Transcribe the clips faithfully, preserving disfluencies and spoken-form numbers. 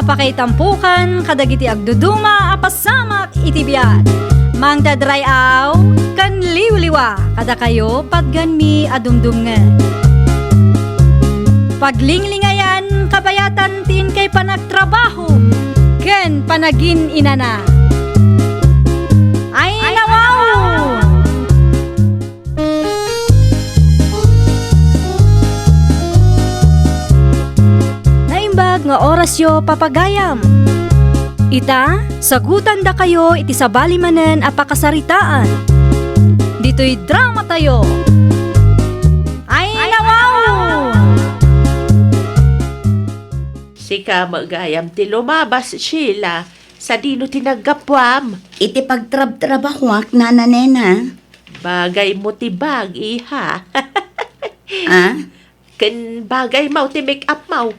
Pakaitampokan kadagiti agduduma a pasamak iti biag. Mangted ray-aw ken liwliwa kadakayo patganmi a dumdumngeg. Paglinglingayan kabayatan ti inkay panagtrabaho ken panagin-inana. Ay, nawaw! Naimbag nga orasyo, papagayam. Ita, sagutandakayo iti sabali manen a pakasaritaan. Ditoy dramatayo. Ay, nawaw! Sika met gayam ti lumabas, Sheila. Sadino ti naggapuam? Iti pagtrabtrabahoak, Nana Nena. Bagay mo ti bag, iha. Ah? Ken bagay mo ti make-up mo.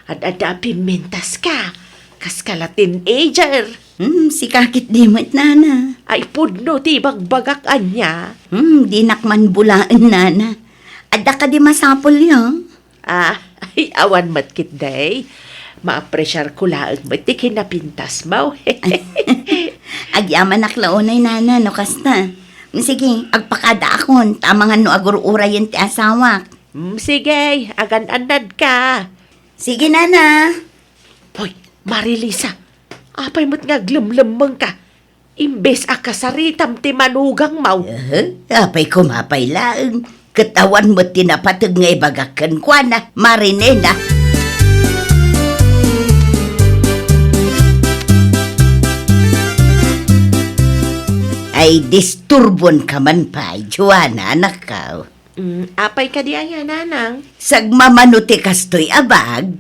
Ad-adda a pimmintas ka. Kas ka la teenager. Hmm, sika ketdi met, Nana. Ay, pudno ti ibagbagak ania. Hmm, dinak man bulaen, Nana. Adda kadi masapulyo? Ah, ay, awan met ketdi. Maapresiar ko laeng met ti kinapintas mo. Agyamanak la unay, Nana, no kasta. Sige, agpakadaakon, ta amangan no agur-urayen ti asawak. Mm, sige, agan-annad ka. Sige, Nana. Hoy, Marilisa, apay met nga aglemlemmeng ka? Imbes a kasaritam ti manugang mo. Eh, apay koma pay laeng, ket awan met ti napateg nga ibagak kenkuana, Marinena. Ay, disturbon ka man pay, Joanna, anakko. Mm, apay kadi aya, Nanang? Sagmamano ti kastoy a bag?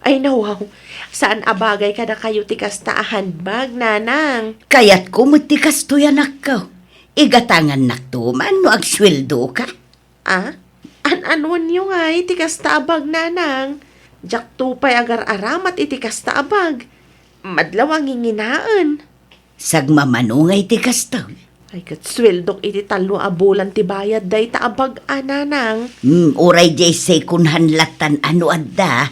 Ay, nawaw. Saan a bagay kadakayo ti kasta a handbag, Nanang? Kayatko met ti kastoy, anakko. Igatangannakto man no agsueldoka. Ah? An-anuenyo ngay ti kasta a bag, Nanang? Diakto pay agar-aramat iti kasta a bag. Madlaw a nginginaen. Sagmamano ngay ti kastoy. Ay, ket sueldok iti tallo a bulan ti bayad dayta a bag a, Nanang. Hmm, uray diay second hand lattan a no adda.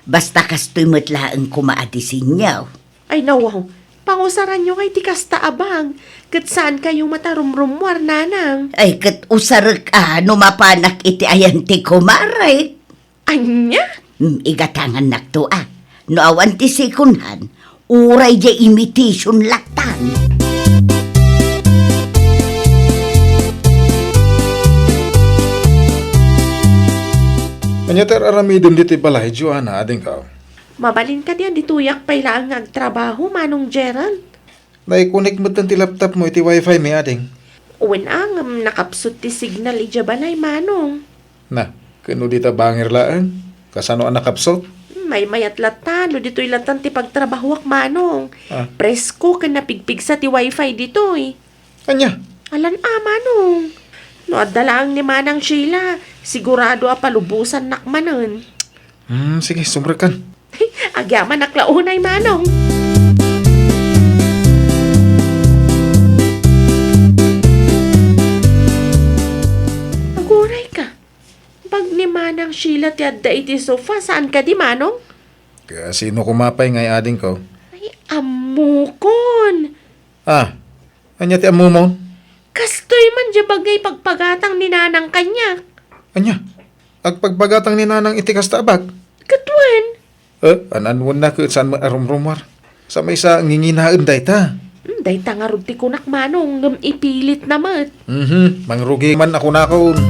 Basta kastoy met laeng koma a disenyo. Ay, nawaw. Pangusaranyo ngay ti kasta a bag. Ket saankayo met a rumrummuar, Nanang. Ay, ket usarek a no mapanak iti ayan ti kumarek. Ania? Hmm, igatangannakto a. No awan ti second hand, uray diay imitation lattan. Ania ti ar-aramidem ditoy balay, Joanna, adingko? Mabalin kadi a ditoyak pay laeng nga agtrabaho, Manong Gerald? Naikunik metten ti laptopmo iti wifi mi, ading. Wen a, ngem nakapsut ti signal idiay balay, Manong. Na, ken no dita bangir laeng, kasano a nakapsut? Maymayat latta no ditoy lattan ti pagtrabahoak, Manong. Ah. Presko ken napigpigsa ti wifi ditoy. Ania? Alan a, Manong. No adda laeng ni Manang Sheila, sigurado a palubosannak manen. Hmm, sige, sumrekkan. Agyamanak la unay, Manong. Aguray ka. Bag ni Manang Sheila ti adda iti sofa, saan kadi, Manong? Kasino koma pay ngay, adingko? Ay, ammokon. Ah, ania ti ammomon? Kastoy man diay bag nga ipagpagatang ni Nanang kaniak. Ania? Agpagpagatang ni Nanang iti kasta a bag? Ket wen. Eh, an-anuenna ket saan met a rumrumuar. Sa maysa, nginginaen dayta. Hmm, dayta ngarud ti kunak, Manong, ngem ipilitna met. Mhm, mangrugi man a kunakon.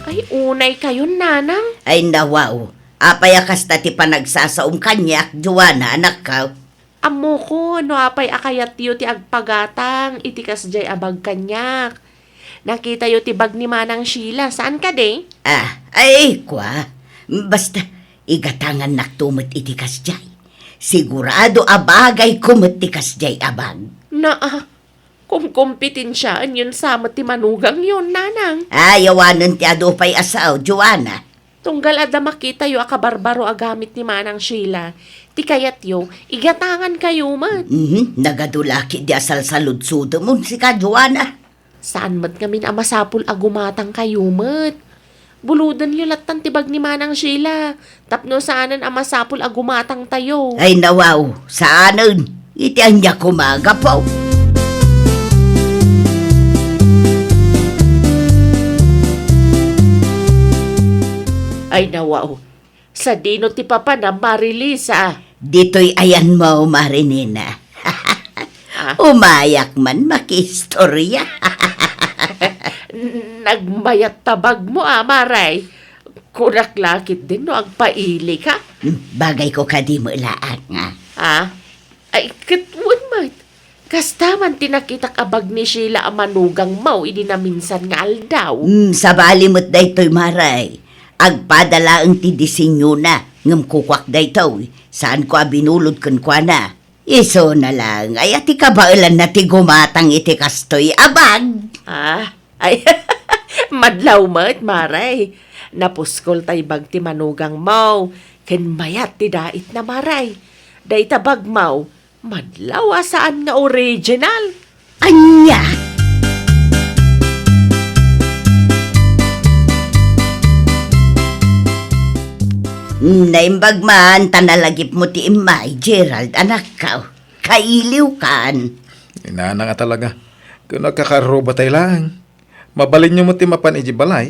Ay, unay kayon, Nanang. Ay, nawaw. Apay a kasta ti panagsasaom kaniak, Joanna, anakko? Ammokon no apay a kayatyo ti agpagatang iti kasdiay a bag kaniak. Nakitayo ti bag ni Manang Sheila, saan kadi? Ah, ay, kua. Basta, igatangannakto met iti kasdiay. Sigurado a bagayko met ti kasdiay a bag. Naa, kumkompetensiaenyon sa met ti manugangyon, Nanang. Ay, awanen ti adu pay a sao, Joanna. Tunggal adda makitayo a kabarbaro a gamit ni Manang Sheila, ti kayatyo, igatangankayo met. Mhm, nagadu la ketdi a salsaludsodemon sika, Joanna. Saan met ngamin a masapul a gumatangkayo met. Bulodenyo lattan ti bag ni Manang Sheila, tapno saanen a masapul a gumatangtayo. Ay, nawaw, saanen. Iti ania koma, gapu? Ay, nawaw. Sadino ti papana, Mari Lisa? Ditoy ayanmo, Mari Nena. Ah? Umayak man makiistorya. Nagmayat ta bagmo, a, Maray. Kunak la ketdin no agpailika. Hmm, bagayko kadi met laeng, a. Ah? Ay, ket wen met. Kasta man ti nakitak a bag ni Sheila a manugangmo idi naminsan nga aldaw. Hmm, sabali met daytoy, Maray. Agpada laeng ti disenyona, ngem kukuak daytoy. Saanko a binulod kenkuana. Isuna laeng aya ti kabaelanna ti gumatang iti kastoy a bag? Ah, ay, madlaw met, Maray. Napuskol tay bag ti manugangmo, ken mayat ti daitna, Maray. Dayta bagmo, madlaw a saan nga original. Ania? Naimbag man ta nalagipmo ti immay, Gerald, anakko. Kailiwkan. Inana nga talaga. Ken agkakarurubatay laeng. Mabalinyo met ti mapan idiay balay.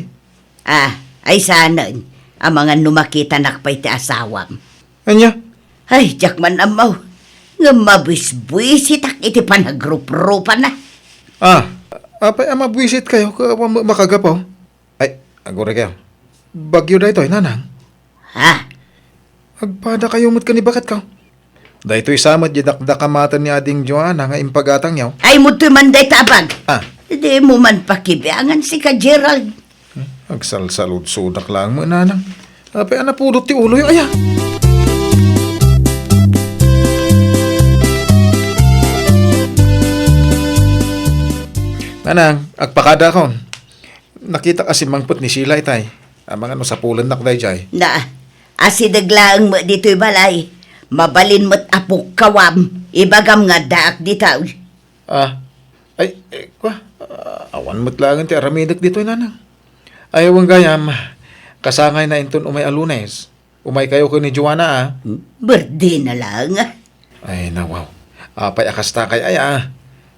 Ah, ay saanen. Amangan no makitanak pay ti asawam. Ania? Ay, diak man ammo. Ngem mabisbisitak iti panagruprupana. Ah, apay a mabwisitkayo ket awan met makagapu? Ay, aguraykayo. Bagyo daytoy, Nanang. Ha? Agpadakayo met ken ni baketko. Daytoy sa met di dakdakamaten ni Ading Joanna nga impagatangyo. Ay, mudtoy man dayta a bag. Ah. Dimo man pakibiangan sika, Gerald. Hmm, agsalsaludsodak laeng met, Nanang. Apay a napudot ti uloyo, aya? Nanang, agpakadaakon. Nakitak a simmangpet ni Sheila itay. Amangan no sapulennak daydiay. Na, asideg laeng met ditoy balay. Mabalin met a pukkawam. Ibagam nga addaak ditoy. Ah, ay, eh, kwa, ah, awan met laengen ti aramidek ditoy, Nanang. Ay, wen gayam, kasangayna inton umay a Lunes. Umaykayo ken ni Joanna, a. Birthday na laeng. Ay, nawaw. Apay a kastakay aya, a.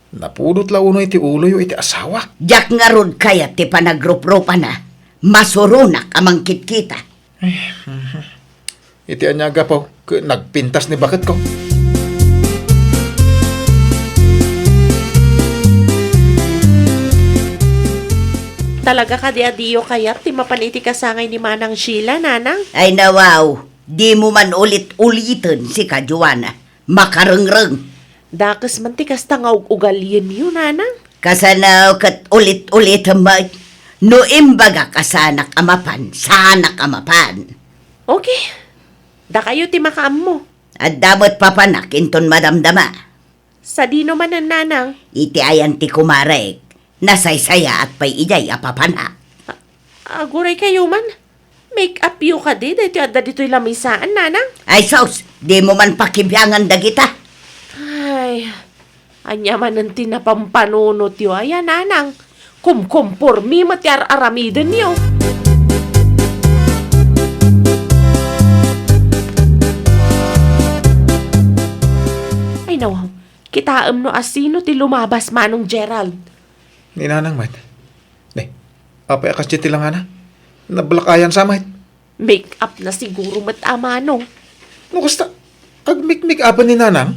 Napudot la unoy ti uloyo iti asawak. Diak ngarud kayat ti panagruprupana. Masuronak a mangkitkita. Ay, mhm. Iti ania a gapu, ket nagpintas ni baketko. Talaga kadi a diyo kayat ti mapan iti kasangay ni Manang Sheila, Nanang? Ay, nawaw, dimo man ulit-uliten sika, Joanna. Makarengreng. Dakes man ti kasta nga ug-ugalienyo, Nanang. Kasano ket ulit-ulitem met? No imbagak a saanak a mapan, saanak a mapan. Okay. Dakayo ti makaammo. Adda met papanak inton madamdama. Sadino manen, Nanang? Iti ayan ti kumarek. Nasaysayaat pay idiay a papanak. A-, aguraykayo man. Make-upyo kadi daytoy adda ditoy lamisaan, Nanang? Ay, sus! Dimo man pakibiangan dagita. Ay, ania manen ti napampanunotyo aya, Nanang? Kumkompormi met ti ar-aramidenyo. Ay, nawaw. Kitaem no asino ti lumabas, Manong Gerald. Ni Nanang met. Ne, apay a kasdiay ti langana? Nablakayan sa met. Make-up na siguro met a, Manong. No kasta, agmikmik-upan ni Nanang?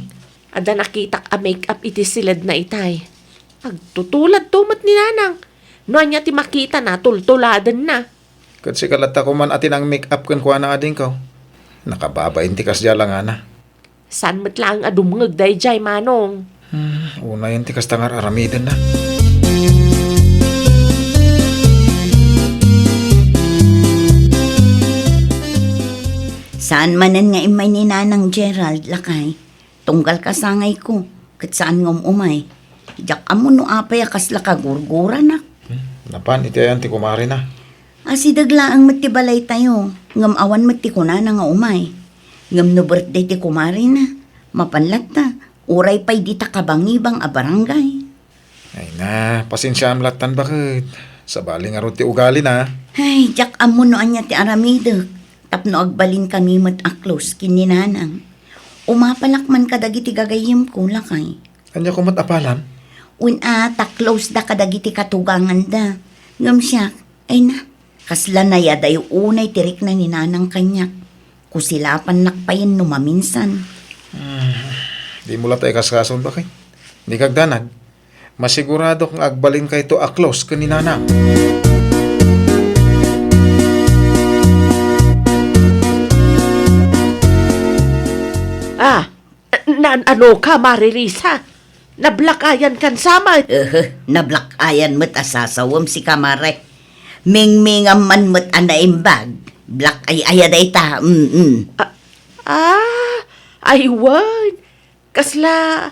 Adda nakitak a make-up iti siledna itay. Agtutuladto met ni Nanang. No ania ti makitana, tultuladenna. Ket sika latta koman a ti nang-make-up kenkuana, adingko. Nakababain ti kasdiay a langana. Saan met laeng a dumngeg daydiay, Manong? Hmm, unayen ti kasta nga ar-aramidenna. Saan manen nga immay ni Nanang Gerald, lakay. Tunggal kasangayko, ket saan nga um-umay. Diak ammo no apay a kasla kagurguranak. Hmm, napan iti ayan ti kumarina. Asideg laeng met ti balaytayo, ngem awan met ti kunana nga umay. Ngem no birthday ti kumarina, mapan latta, uray pay dita kabangibang a barangay. Ay na, pasensiaam lattan baket. Sabali ngarud ti ugalina. Ay, diak ammo no ania ti aramidek. Tapno agbalinkami met a close ken ni Nanang. Umapalak man kadagiti gagayyemko, lakay. Ania koma met apalan? Wen a, ta close da kadagiti katuganganda. Ngem siak, ay na, kasla nayadayo unay ti rikna ni Nanang kaniak. Kusilapannak payen no maminsan. Hmm, dimo la ta ikaskason, baket. Di kagdanag. Masiguradok nga agbalinkayto a close ken ni Nanang. Ah, naan-ano ka, Mare Lisa? Nablakayan kan samet. Ehe, nablakayan met a sasawem sika, Mare. Mingmingam man met a naimbag. Black eye aya dayta, mm. Ah, ah, ay wen. Kasla,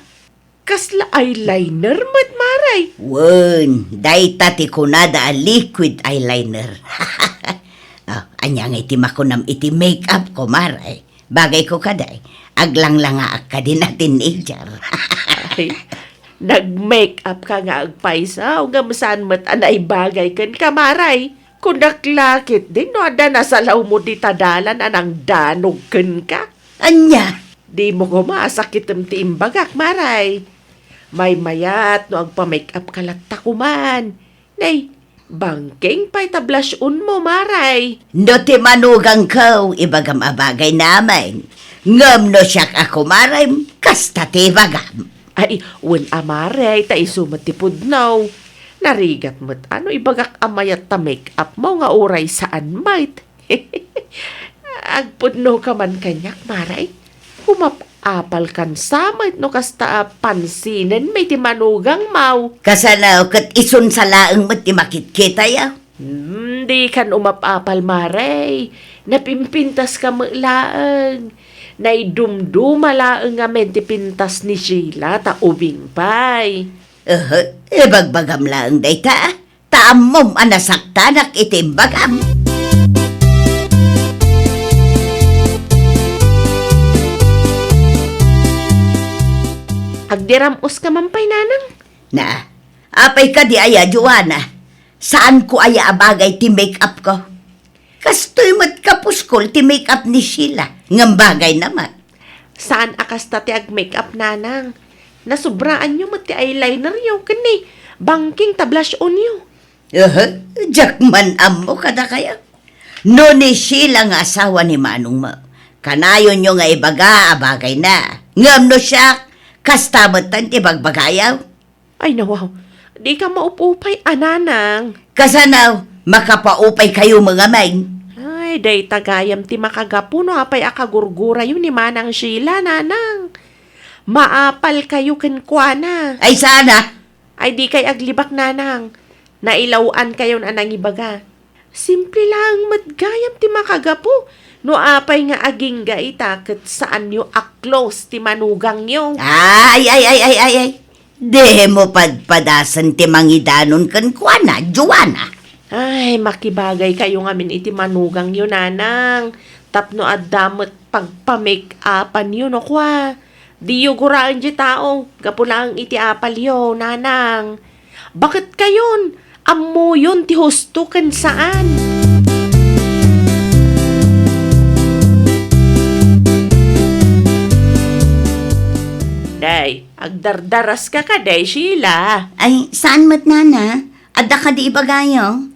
kasla eyeliner met, Mare. Wen, dayta ti kunada a liquid eyeliner. Oh, ania ngay ti makunam iti make-up ko, Mare? Bagayko kadi, aglanglangaak kadi a teenager. Ay, nag-make-up ka nga agpayso, ngem saan met a naibagay kenka, Mare. Kunak la ketdin no adda nasalawmo dita dalan a nangdanog kenka. Ania? Dimo koma a sakitem ti imbagak, Mare. Maymayat no agpa-make-up ka latta koman. Nay, bangking pay ta blush-onmo, Mare. No ti manugangko, ibagam a bagay namin. Ngem no siak a kumarem, kasta ti ibagam. Ay, wen a, Mare, ta isu met ti pudno. Narigat met a no ibagak a mayat ta make-upmo nga uray saan met. Agpudno ka man kaniak, Mare. Umap-apal kan samet no kasta a pansinenmi ti manugangmo. Kasano ket isunsa laeng met ti makitkitayo? Hmm, di kan umap-apal, Mare. Napimpintas ka met laeng. Naidumduma laeng ngamin ti pintas ni Sheila ta ubing pay. Ehe, ibagbagam laeng dayta. Ta ammom a nasaktanak iti imbagam. Agdiram-os ka man pay, Nanang? Na, apay kadi aya, Joanna? Saanko aya a bagay ti make-up ko? Kastoy met kapuskol ti make-up ni Sheila, ngem bagayna met. Saan a kasta ti ag-make-up, Nanang. Nasubraanyo met ti eyelineryo ken ni bangking ta blush-onyo. Aha, diak man ammo kadakayo. No ni Sheila nga asawa ni manongmo, kanayonyo nga ibaga a bagayna. Ngem no siak, kasta metten ti bagbagayo. Ay, nawaw. Dika maupupay a, Nanang. Kasano? Makapaupay kayo met ngamin. Ay, dayta gayam ti makagapu no apay a kagurgurayo ni Manang Sheila, Nanang. Maapal kayo kenkuana. Ay, sana. Ay, dikay aglibak, Nanang. Nailaw-an kayon a nangibaga. Simple laeng met gayam ti makagapu no apay nga agingga ita ket saanyo a close ti manugangyo. Ay, ay, ay, ay, ay, ay. Dimo padpadasen ti mangidanon kenkuana, Joanna. Ay, makibagay kayo ngamin iti manugangyo, Nanang. Tapno adda met pagpamake-upanyo no kua. Diyo guraen ti tao, gapu laeng iti apalyo, Nanang. Baket kayon, ammoyon ti husto ken saan. Day, agdardaras ka kadi, Sheila? Ay, saan met, Nana? Adda kadi ibagayo?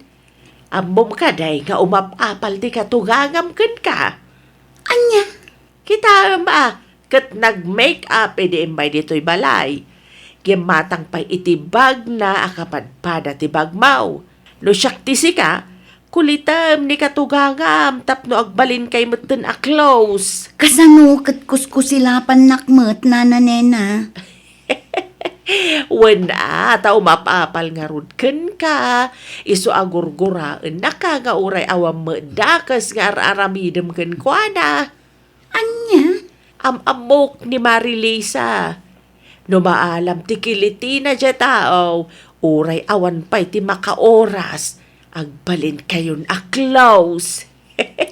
Ammom kadi nga umap-apal ti katugangam kenka? Ania? Kitaem a, ket nag-make-up idi immay ditoy balay. Ngem matang pay iti bagna a kapadpada ti bagmo. No siak ti sika, kulitem ni katugangam tapno agbalinkay metten a close. Kasano ket kuskusilapannak met, Nana Nena? Wen a, ta umap-apal ngarud kenka, isu a gurguraennaka nga uray awan met dakes nga ar-aramidem kenkuana. Ania? Am-ammok ni Marilisa. No maalam ti kilitina diay tao, uray awan pay ti makaoras, agbalinkayon a close.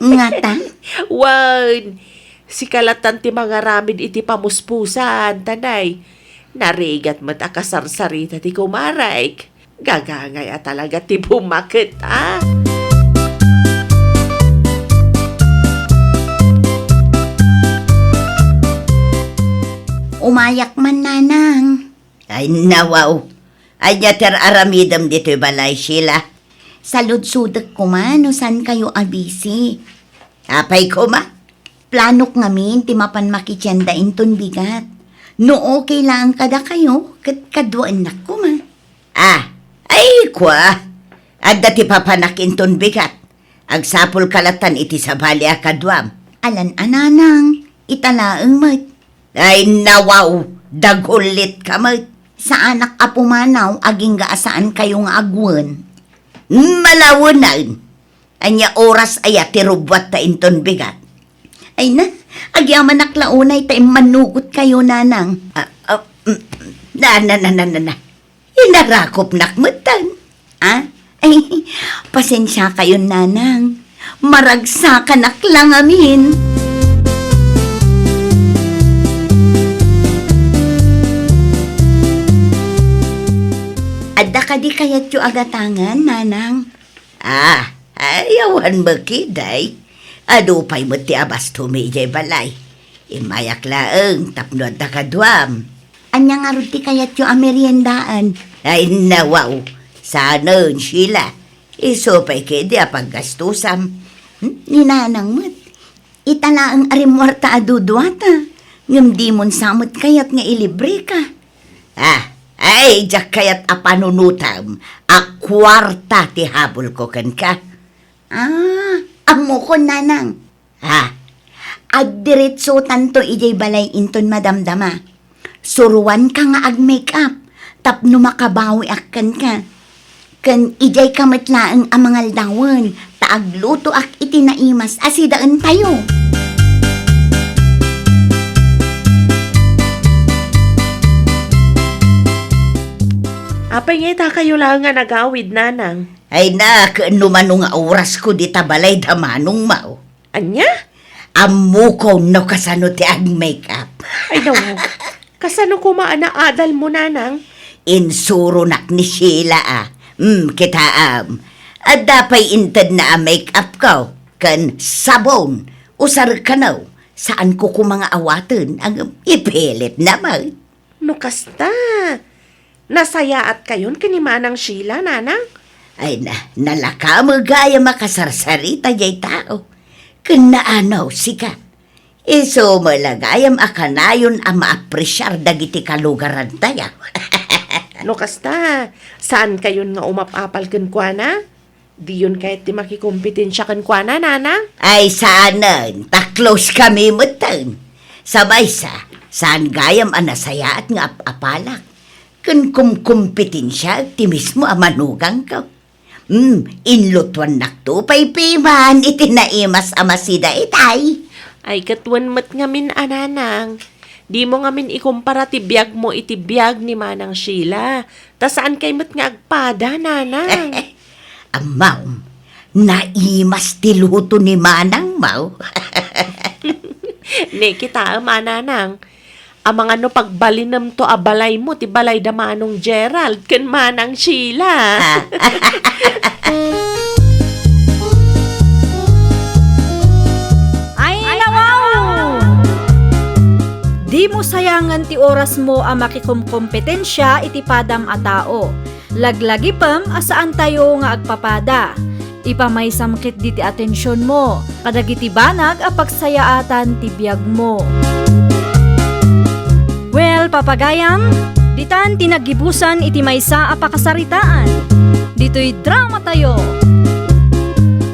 Ngata? Wen, sika latan ti mangaramid iti pamuspusan, tanay. Narigat met a kasarsarita ti kumarek. Gagangay a talaga ti bumaket, a. Umayak man, Nanang. Ay, nawaw. Ania ti ar-aramidem ditoy balay, Sheila? Saludsodek koma no saan kayo a busy. Apay koma? Planok ngamin ti mapan makitienda inton bigat. No okay laeng kadakayo, ket kaduaennak koma. Ah, ay, kua. Adda ti papanak inton bigat. Agsapulka latan iti sabali a kaduam. Alan a, Nanang, ita laeng met. Ay, nawaw, dagullitka met. Saanak a pumanaw agingga a saan kayo nga agwen. Malawenen. Ania oras aya ti rubbuatta inton bigat? Ay na, agyamanak la unay ta immannugot kayo, Nanang. Ah, ah, mm, na, na, na, na, na, na. Inarakopnak metten. Ah? Ay, pasensia kayon, Nanang. Maragsakanak la ngamin. Adda kadi kayatyo a gatangan, Nanang? Ah, ay, awan met ketdi. Adu pay met ti abastomi idiay balay. Immayak laeng tapno adda kaduam. Ania ngarud ti kayatyo a meriendaan? Ay, nawaw. Saanen, Sheila. Isu pay ketdi a paggastosam. Hmm? Ni Nanang met. Ita laeng a rimmuarta a duduata, ngem dimon sa met kayat nga ilibreka. Ah, ay, diak kayat a panunotem a kuarta ti habulko kenka. Ah, ammokon, Nanang. Ah, agdiretsotanto idiay balay inton madamdama. Suruanka nga ag-make-up tapno makabawiak kenka. Ken idiayka met laeng a mangaldawen ta aglutoak iti naimas a sidaentayo. Apay nga itakayo laeng a nagawid, Nanang? Ay na, ken no mano nga orasko dita balay da manongmo. Ania? Ammokon no kasano ti ag-make-up. Ay, nawaw. Kasano koma a naadalmo, Nanang? Insuronak ni Sheila a. Hmm, kitaem. Adda pay intedna a make-upko ken sabon. Usar kano, saanko koma nga awaten, ngem ipilitna met. No kasta, nasayaatkayon ken ni Manang Sheila, Nanang? Ay na, nalaka met gayam a kasarsarita diay tao. Ken naano, sika? Isu met la gayam a kanayon a maapresiar dagiti kalugarantayo. No kasta, saankayon nga umap-apal kenkuana? Diyon kayat ti makikompetensia kenkuana, Nanang? Ay, saanen, ta close kami metten. Sa maysa, saan gayam a nasayaat nga ap-apalak ken kumkompetensiaek ti mismo a manugangko. Hmm, inlutuannakto pay piman iti naimas a masida itay. Ay, ket wen met ngamin a, Nanang. Dimo ngamin ikumpara ti biagmo iti biag ni Manang Sheila. Ta saankay met nga agpada, Nanang. Ammom, naimas ti luto ni Manangmo. Ne, kitaem a, Nanang. Amangan no pagbalinemto a balaymo ti balay da Manong Gerald ken Manang Sheila. Ah. Ay, nawaw! Dimo sayangen ti orasmo a makikomkompetensia iti padam a tao. Laglagipem a saantayo nga agpapada. Ipamaysam ketdi ti atensionmo kadagiti banag a pagsayaatan ti biagmo. Well, papagayam, ditan ti naggibusan iti maysa a pakasaritaan. Ditoy dramatayo.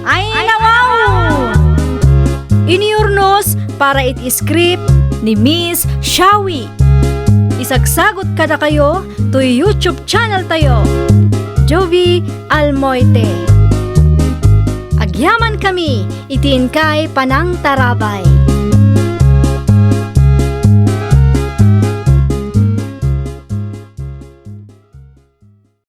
Ay, nawaw! Inurnos para iti script ni Miss Shawi. Isagsagut kadakayo toy YouTube channel tayo, Jovie Almoite. Agyamankami iti inkay panangtarabay.